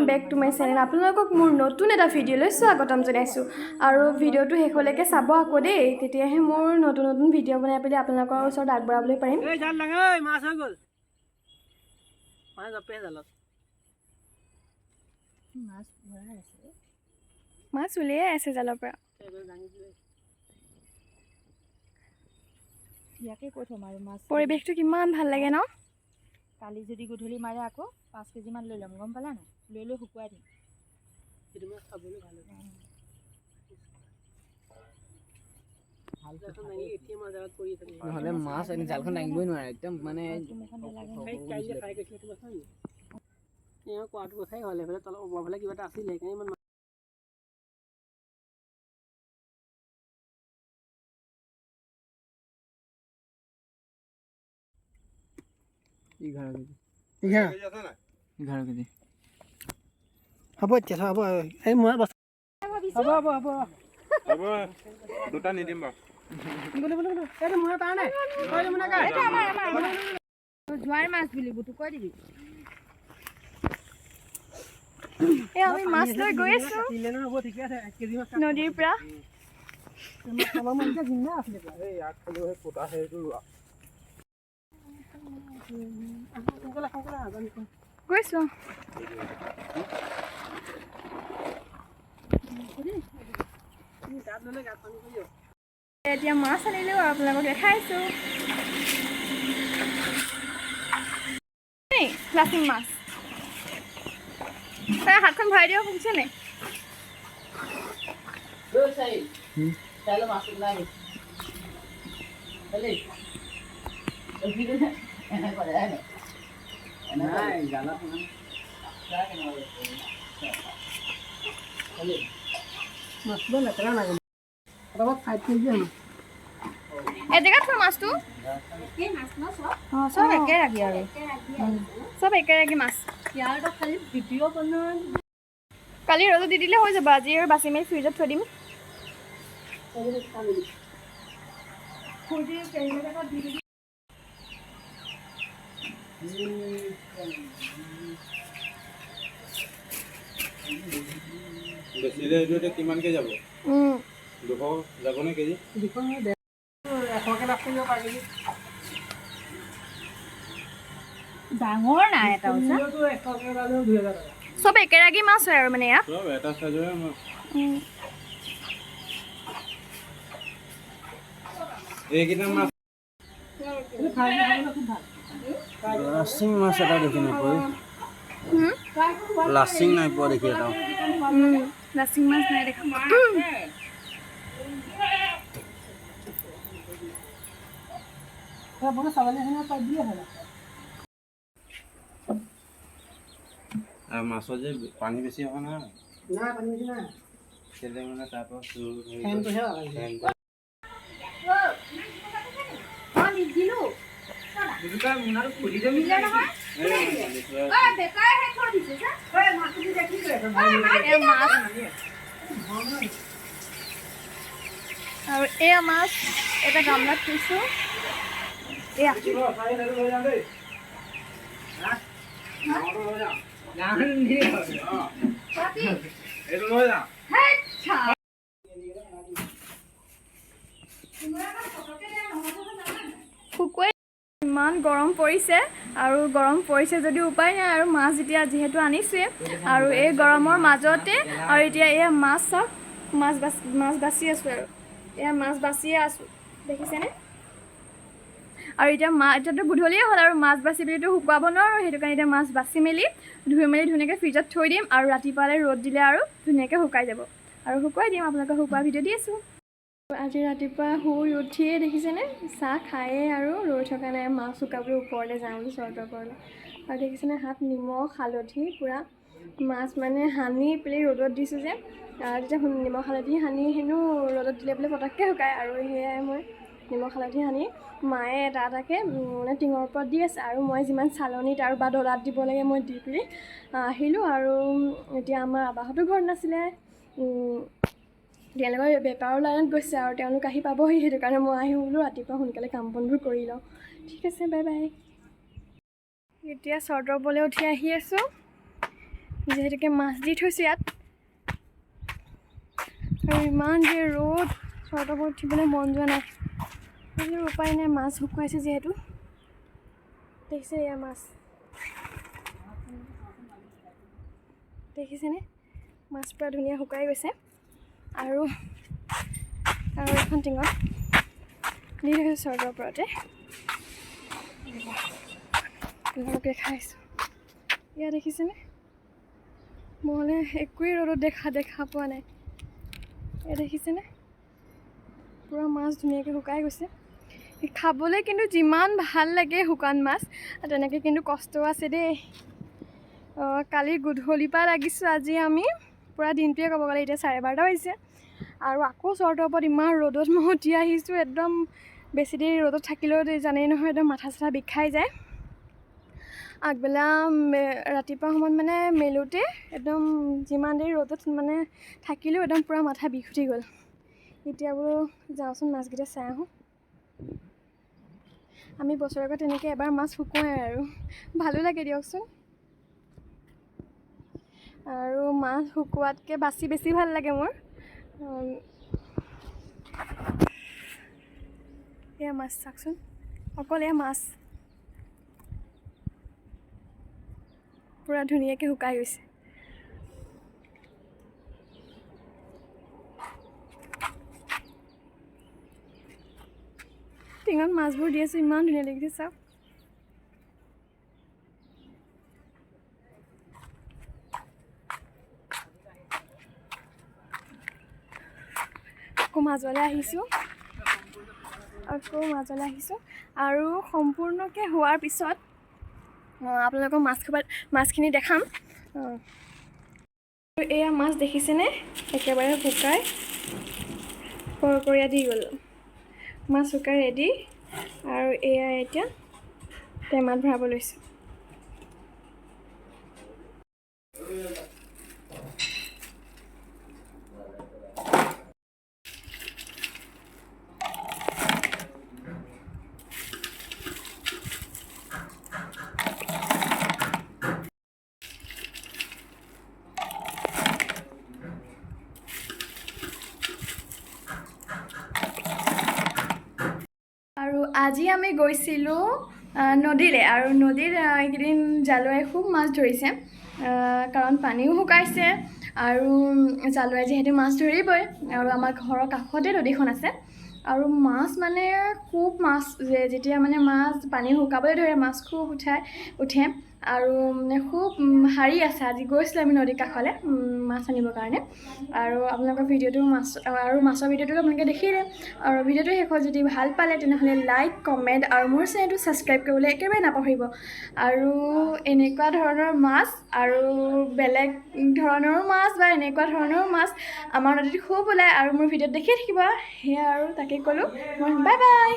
Back to my channel. আপোনালোকক মোৰ নতুন এটা ভিডিঅ'লৈ স্বাগতম জনাইছোঁ। আৰু ভিডিঅ'টো শেষলৈকে চাব আকৌ দেই, তেতিয়াহে মোৰ নতুন নতুন ভিডিঅ' বনাই পেলাই আপোনালোকৰ ওচৰত আগবঢ়াবলৈ পাৰিম। এই জাল ডাঙৰ, ঐ মাছ হৈ গ'ল, মাছ জঁপিয়াই জালত। মাছ ভৰাই আছে। মাছ উলিয়াই আছে জালৰ পৰা। দাঙি দিলে। ইয়াকে কৈ থ'ম আৰু মাছ। পৰিৱেশটো কিমান ভাল লাগে ন? কালি যদি গধূলি মাৰে, আকৌ 5 কেজিমান লৈ ল'ম, গম পালা নাই? লৈ লৈ শুকুৱাই দিম। সেইটো মাছ খাবলৈ ভাল হ'ব। জালখন দাঙি এতিয়া মাছ জালত পৰি আছে। নহ'লে মাছ এনে জালখন দাঙিবই নোৱাৰে একদম মানে। তুমিখন নালাগে। সেই কাইলৈ ফ্ৰাই কৰিছিলে সেইটো মাছ নহয় নেকি? এই কোৱাটো কথাই হ'ল, এইফালে তলত ওপৰৰ ফালে কিবা এটা আছিলে, সেইকাৰণে ইমান 11 কেজি। 11। 11 কেজি। হ'ব এতিয়া, হ'ব। এই মই বস্তা হ'ব হ'ব হ'ব। হ'ব, দুটা নিদিম বাৰু। বোলে বোলে বোলে, এইটো মোনা তাৰ নাই, এইটো মোনা কাৰ? জোৱাৰ মাছ বুলি বুটু কৈ দিবি। এই আমি মাছ লৈ গৈ আছোঁ কাটিলে নহয়, হ'ব, ঠিকে আছে, 1 কেজি মাছ। নদীৰ পৰা। তলৰ মাছটা জিন্দা আছিলে। এই আগফালেও সেই পোতা হেৰিটো ৰোৱা। সোনকালে সোনকালে আহা। গৈছোঁ। গাত ল'লে গাত পানী কৰি। এতিয়া মাছ আনিলোঁ আৰু আপোনালোকক দেখাইছোঁ। এই লাচিং মাছ। তই হাতখন ভৰাই দিব, শুনিছে নে? মাছ নাই। জালত। মাছটো লেতেৰা নাই, অলপ 5 কেজি আনো। এজেগাত থোৱা মাছটো। অঁ, চব একে ৰাখি আৰু। চব একেৰাগী মাছ। ইয়াৰ খালি ভিডিঅ' বনোৱা। কালি ৰ'দত দি দিলে হৈ যাব। আজি আৰু বাচি মেলি ফ্ৰিজত থৈ দিম। ফূৰ্তি কেৰিবেগ এটাত দি দিবি। বেচিলে এইটো এতিয়া কিমানকে যাব? 200 যাব নে কেজি? 200, 150কে লাভ কৰিব পাৰ কেজি। ডাঙৰ নাই এটাও চা। কিলোটো 100কে ওলালেও 2000 টকা। চব একেৰাগী মাছ হয় আৰু মানে ইয়াত। চব এটা চাইজৰে মাছ। এইকেইটা মাছ। এইটো ফ্ৰাই কৰি খাবলৈ খুব ভাল। লাচিং মাছ এটা দেখি নাই পোৱা। লাচিং নাই পোৱা দেখি এটাও। লাচিং মাছ নাই দেখা। আপোনাৰ ছাগলীখিনি পাইপ দিয়ে হ'ল। আৰু মাছত যে পানী বেছি হোৱা নাই? নাই, পানী বেছি নাই। কেলে মানে তাৰপৰা চুৰ হেৰি ফেনটোহে লগাইছে। ফেনটো। অঁ, নিদিলো। এই বেকাৰহে থৈ দিছে চা। এয়া মাছ আৰু এয়া মাছ এটা গামলাত থৈছোঁ এয়া। লৈ যাম দেই। লৈ যাম। এইটো লৈ যাম। শুকুৱাই ইমান গৰম পৰিছে আৰু গৰম পৰিছে যদিও উপায় নাই আৰু, মাছ যেতিয়া যিহেতু আনিছোৱে আৰু এই গৰমৰ মাজতে। আৰু এতিয়া এয়া মাছ চাওক, মাছ বাচি আছোঁ আৰু এয়া মাছ বাচিয়ে আছোঁ, দেখিছেনে? আৰু এতিয়া এতিয়াতো গধূলিয়ে হ'ল আৰু মাছ বাচি পেলিতো শুকুৱাব নোৱাৰোঁ। সেইটো কাৰণে এতিয়া মাছ বাচি মেলি ধুই মেলি ধুনীয়াকৈ ফ্ৰিজত থৈ দিম আৰু ৰাতিপুৱালৈ ৰ'দ দিলে আৰু ধুনীয়াকৈ শুকাই যাব আৰু শুকুৱাই দিম। আপোনালোকক শুকোৱা ভিডিঅ' দি আছোঁ। আজি ৰাতিপুৱা শুই উঠিয়ে দেখিছেনে, চাহ খায়ে আৰু ৰৈ থকা নাই, মাছ শুকাবলৈ ওপৰলৈ যাওঁ বুলি, চৰ্টৰ ওপৰলৈ। আৰু দেখিছেনে, হাত নিমখ হালধি পূৰা মাছ মানে সানি পেলাই ৰ'দত দিছোঁ যে, তেতিয়া নিমখ হালধি সানি হেনো ৰ'দত দিলে বোলে পটককৈ শুকায়। আৰু সেয়াই মই নিমখ হালধি সানি মায়ে এটা এটাকৈ মানে টিঙৰ ওপৰত দি আছে আৰু মই যিমান চালনীত আৰু বা ডলাত দিব লাগে মই দি পেলি আহিলোঁ। আৰু এতিয়া আমাৰ আবাহঁতো ঘৰত নাছিলে, তেওঁলোকৰ বেপাৰৰ লাইনত গৈছে আৰু তেওঁলোক আহি পাবহি। সেইটো কাৰণে মই আহিম বোলো, ৰাতিপুৱা সোনকালে কাম বনবোৰ কৰি লওঁ। ঠিক আছে, বাই বাই। এতিয়া চৰ্টৰ ওপৰলৈ উঠি আহি আছোঁ। যিহেতুকে মাছ দি থৈছোঁ ইয়াত। আৰু ইমান যে ৰ'দ, চৰ্টৰ ওপৰত উঠিবলৈ মন যোৱা নাই, কিন্তু উপায় নাই, মাছ শুকুৱাইছে যিহেতু। দেখিছে এয়া মাছ, দেখিছেনে? মাছ পূৰা ধুনীয়া শুকাই গৈছে। আৰু আৰু এখন টিঙত দি থৈছোঁ চৰ্টৰ ওপৰতে, আপোনালোকক দেখাইছোঁ। এয়া দেখিছেনে? মই হ'লে একোৱেই ৰ'দত দেখা দেখা পোৱা নাই। এয়া দেখিছেনে? পূৰা মাছ ধুনীয়াকৈ শুকাই গৈছে। খাবলৈ কিন্তু যিমান ভাল লাগে শুকান মাছ, তেনেকৈ কিন্তু কষ্টও আছে দেই। কালি গধূলিৰ পৰা লাগিছোঁ, আজি আমি পূৰা দিনটোৱে ক'ব গ'লে এতিয়া 12:30 বাজিছে। আৰু আকৌ চৰ্টৰ ওপৰত ইমান ৰ'দত মই উঠি আহিছোঁ, একদম বেছি দেৰি ৰ'দত থাকিলেও জানেই নহয়, একদম মাথা চাথা বিষাই যায়। আগবেলা ৰাতিপুৱা সময়ত মানে মেলোঁতে একদম যিমান দেৰি ৰ'দত মানে থাকিলেও একদম পূৰা মাথা বিষ উঠি গ'ল। এতিয়া বোলো যাওঁচোন মাছকেইটা চাই আহোঁ। আমি বছৰেকত তেনেকৈ এবাৰ মাছ শুকুৱাই আৰু ভালো লাগে দিয়কচোন। আৰু মাছ শুকোৱাতকৈ বাচি বেছি ভাল লাগে মোৰ। এয়া মাছ চাওকচোন, অকল এয়া মাছ পূৰা ধুনীয়াকৈ শুকাই গৈছে। টিঙত মাছবোৰ দি আছোঁ, ইমান ধুনীয়া লাগিছে চাওক। আকৌ মাজলৈ আহিছোঁ, আকৌ মাজলৈ আহিছোঁ। আৰু সম্পূৰ্ণকৈ হোৱাৰ পিছত আপোনালোকক মাছখিনি দেখাম। এয়া মাছ দেখিছেনে? একেবাৰে শুকাই কৰকৰীয়া দি গ'ল, মাছ শুকাই ৰেডি। আৰু এয়া এতিয়া টেমাত ভৰাব লৈছোঁ। আৰু আজি আমি গৈছিলোঁ নদীলৈ। আৰু নদীত এইকেইদিন জালুৱাই খুব মাছ ধৰিছে, কাৰণ পানীও শুকাইছে আৰু জালুৱাই যিহেতু মাছ ধৰিবই। আৰু আমাৰ ঘৰৰ কাষতে নদীখন আছে। আৰু মাছ মানে খুব মাছ, যেতিয়া মানে মাছ পানী শুকাবলৈ ধৰে মাছ খুব উঠে। আৰু মানে খুব শাৰী আছে। আজি গৈছিলোঁ আমি নদীৰ কাষলৈ মাছ আনিবৰ কাৰণে। আৰু আপোনালোকৰ ভিডিঅ'টো মাছ আৰু মাছৰ ভিডিঅ'টো আপোনালোকে দেখিলে। আৰু ভিডিঅ'টো শেষত যদি ভাল পালে তেনেহ'লে লাইক, কমেণ্ট আৰু মোৰ চেনেলটো ছাবস্ক্ৰাইব কৰিবলৈ একেবাৰে নাপাহৰিব। আৰু এনেকুৱা ধৰণৰ মাছ আৰু বেলেগ ধৰণৰো মাছ বা এনেকুৱা ধৰণৰো মাছ আমাৰ নদীত খুব ওলায় আৰু মোৰ ভিডিঅ'ত দেখিয়ে থাকিব। সেয়া আৰু তাকে ক'লোঁ মই, বাই বাই।